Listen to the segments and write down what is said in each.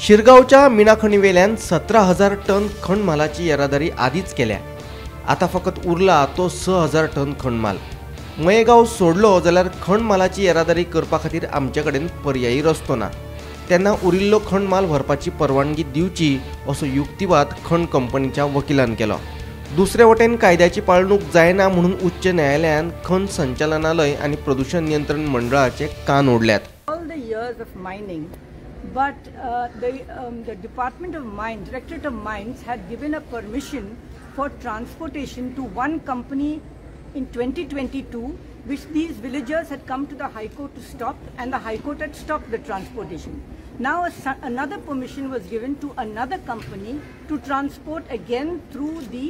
शिरगांवच्या मिनाखणीवेल्यान 17,000 ton खण म्हालाची येरादारी आदींच केल्या. आतां फकत उरला तो 6,000 टन खण म्हाल. मयेगांव सोडलो जाल्यार खण म्हालाची येरादारी करपा खातीर आमचे कडेन पर्यायी रस्तो ना. तेन्ना उरिल्लो खण म्हाल व्हरपाची परवानगी दिवची असो युक्तिवाद खण कंपनीच्या वकिलान केलो. दुसरे वटेन कायद्याची पाळणूक जायना म्हणून उच्च न्यायालयान खण संचालनालय आनी प्रदूषण नियंत्रण मंडळाचे कान ओडल्यात. All the years of mining, but the Department of Mines, Directorate of Mines had given a permission for transportation to one company in 2022, which these villagers had come to the High Court to stop, and the High Court had stopped the transportation. Now another permission was given to another company to transport again through the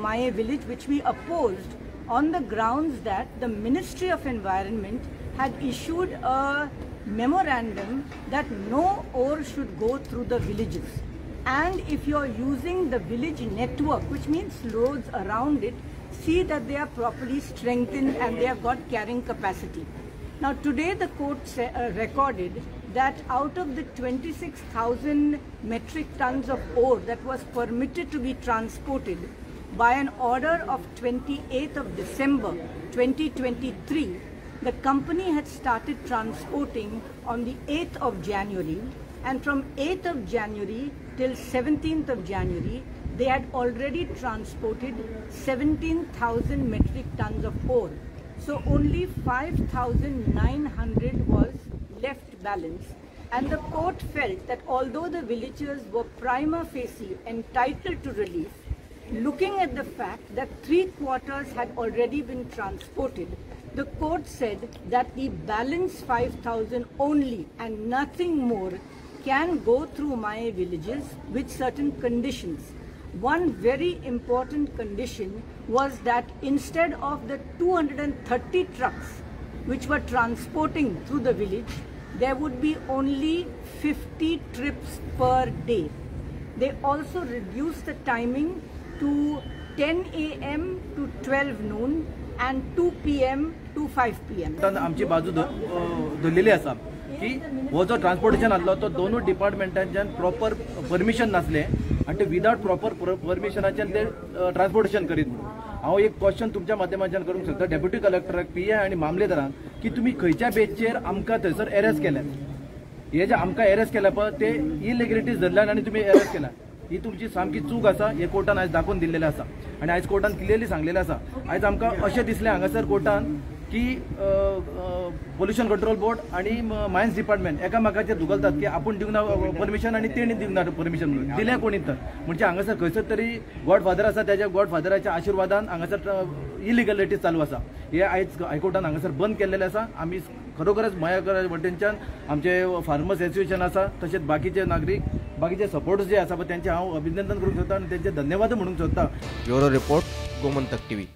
Maye village, which we opposed on the grounds that the Ministry of Environment had issued a memorandum that no ore should go through the villages. And if you are using the village network, which means roads around it, see that they are properly strengthened and they have got carrying capacity. Now today the court recorded that out of the 26,000 metric tons of ore that was permitted to be transported by an order of 28th of December 2023, the company had started transporting on the 8th of January, and from 8th of January till 17th of January, they had already transported 17,000 metric tons of ore. So only 5,900 was left balance. And the court felt that although the villagers were prima facie entitled to relief, looking at the fact that 3/4 had already been transported, the court said that the balance 5,000 only and nothing more can go through Maye villages with certain conditions. One very important condition was that instead of the 230 trucks which were transporting through the village, there would be only 50 trips per day. They also reduced the timing to 10 a.m. to 12 noon and 2 p.m. to 5 p.m. आमची बाजू धरलेली आसा की हो जो transportation आसलो तो दोनूय डिपार्टमेंटांच्यान प्रॉपर परमिशन नासलें आनी ते विदाउट प्रॉपर परमिशनाच्यान ते ट्रान्सपोर्टेशन करीत म्हणून. हांव एक क्वेश्चन तुमच्या माध्यमांच्यान करूंक शकता डेप्युटी कलेक्टराक, पी I आनी मामलेदारांक की तुमी खंयच्या बेचेर आमकां थंयसर एरेस्ट केल्यात. हे जे आमकां एरेस्ट केल्या पळय ते इलिगलिटीज धरल्यान आनी तुमी एरेस्ट केल्या, ही तुमची सामकी चूक आसा. हे कोर्टान आयज दाखोवन दिल्लेलें आसा आनी आयज कोर्टान क्लियरली सांगलेलें आसा. आयज आमकां अशें दिसलें हांगासर कोर्टान की पोल्युशन कंट्रोल बोर्ड आनी मायन्स डिपार्टमेंट एकामेकाचेर धुकलतात की आपूण दिवंक ना परमिशन आनी तेणी दिवंक ना परमिशन म्हणून दिलें कोणी तर. म्हणजे हांगासर खंयसर तरी गॉड फादर आसा, त्याच्या गॉड फादराच्या आशिर्वादान हांगासर इलिगलिटी चालू आसा. हे आयज हायकोर्टान हांगासर बंद केल्लेलें आसा. आमी खरोखरच मयेकर वटेनच्यान आमचे फार्मर्स एसोसिएशन आसा, तशेंच बाकीचे नागरीक, बाकीचे सपोर्टर्स जे आसा पळय तेंचे हांव अभिनंदन करूंक सोदता आनी तेंचे धन्यवाद म्हणूंक सोदता. Bureau report, Gomantak TV.